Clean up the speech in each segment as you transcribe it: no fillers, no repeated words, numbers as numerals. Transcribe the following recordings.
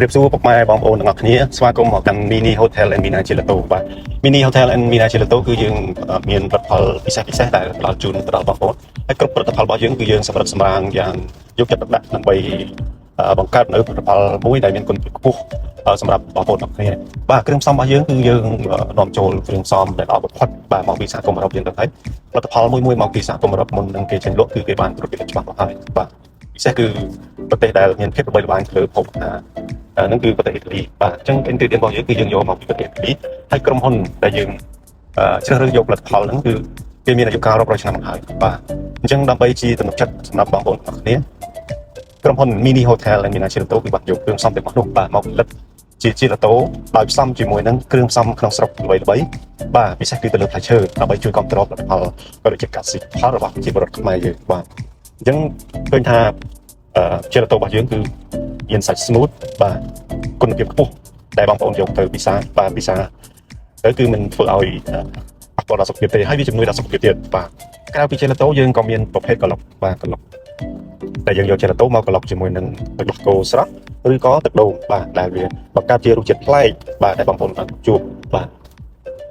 រាបសួរពុកម៉ែបងប្អូនទាំងអស់គ្នាស្វាគមន៍មកកាន់ Mini Hotel and Mina Gelato បាទ Mini Hotel and Mina Gelato គឺយើងមានផលិតផលពិសេសពិសេសដែលផ្ដល់ជូនទៅដល់បងប្អូនហើយគ្រប់ផលិតផលរបស់យើងគឺយើងសម្រិតសម្រាងយ៉ាងយកចិត្តទុកដាក់ដើម្បីបង្កើតនៅផលិតផលមួយដែលមានគុណភាពខ្ពស់សម្រាប់បងប្អូនទាំងគ្នាបាទគ្រឿងផ្សំរបស់យើងគឺយើងនាំចូលគ្រឿងផ្សំដែលល្អបំផុតបាទមកពីសហគមន៍អឺរ៉ុបយើងទៅហើយផលិតផលមួយមួយមកពីសហគមន៍អឺរ៉ុបមុននឹងគេចេញលក់គឺគេបានត្រួតពិនិត្យច្បាស់មកហើយបាទពិសេសគឺប្រទេសដែលមានភាពល្បីល្បាញលើភពអាហ្នឹងគឺប្រទេសអ៊ីតាលីបាទអញ្ចឹង ingredient របស់យើងគឺយើងយកមកពីប្រទេសអ៊ីតាលីហើយក្រុមហ៊ុនដែលយើងជ្រើសរើសយកផលិតផលហ្នឹងគឺគេមានអាយុកាលរាប់រយឆ្នាំមកហើយបាទអញ្ចឹងដើម្បីជាទំនុកចិត្តសម្រាប់បងប្អូនទាំងអស់គ្នាក្រុមហ៊ុន Mini Hotel និង Mina Gelato គឺបានយកគ្រឿងផ្សំទាំងអស់នោះបាទមកផលិតជា gelato ដោយផ្សំជាមួយនឹងគ្រឿងផ្សំក្នុងស្រុកល្បីៗបាទពិសេសគឺទៅលើផ្លែឈើដើម្បីជួយគ្រប់គ្រងផលិតផលក៏ដូចជាកសិផលរបស់ប្រជាពលរដ្ឋខ្មែរយើងបាទអញ្ចឹងឃើញថាgelato របស់យើងគឺមានសាច់ smooth បាទគុណភាពខ្ពស់ដែលបងប្អូនយកទៅពិសាបាទពិសាទៅគឺមិនធ្វើឲ្យប៉ះពាល់ដល់សុខភាពទេហើយវាជំនួយដល់សុខភាពទៀតបាទក្រៅពី gelato យើងក៏មានប្រភេទក្លុកបាទក្លុកដែលយើងយក gelato មកក្លុកជាមួយនឹងទឹកដោះគោស្រស់ឬក៏ទឹកដូងបាទដែលវាបង្កើតជារសជាតិប្លែកបាទដែលបងប្អូនបានជួបបាទ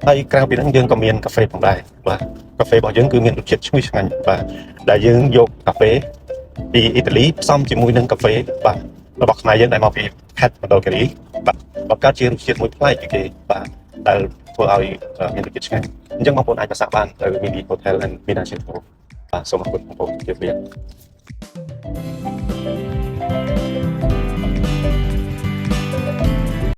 ហើយក្រៅពីហ្នឹងយើងក៏មានកាហ្វេផងដែរបាទកាហ្វេរបស់យើងគឺមានរសជាតិឈ្ងុយឆ្ងាញ់បាទដែលយើងយកកាហ្វេពីអ៊ីតាលីផ្សំជាមួយនឹងកាហ្វេបាទរបស់ខ្មែរយើងដែលមកពីខេត្តមណ្ឌលគិរីបាទបង្កើតជារសជាតិមួយប្លែកពីគេបាទដែលធ្វើឲ្យមានរសជាតិឆ្ងាញ់អញ្ចឹងបងប្អូនអាចប្រសាបានទៅ Mini Hotel and Mina Gelato បាទសូមអរគុណបងប្អូនជម្រាបលា។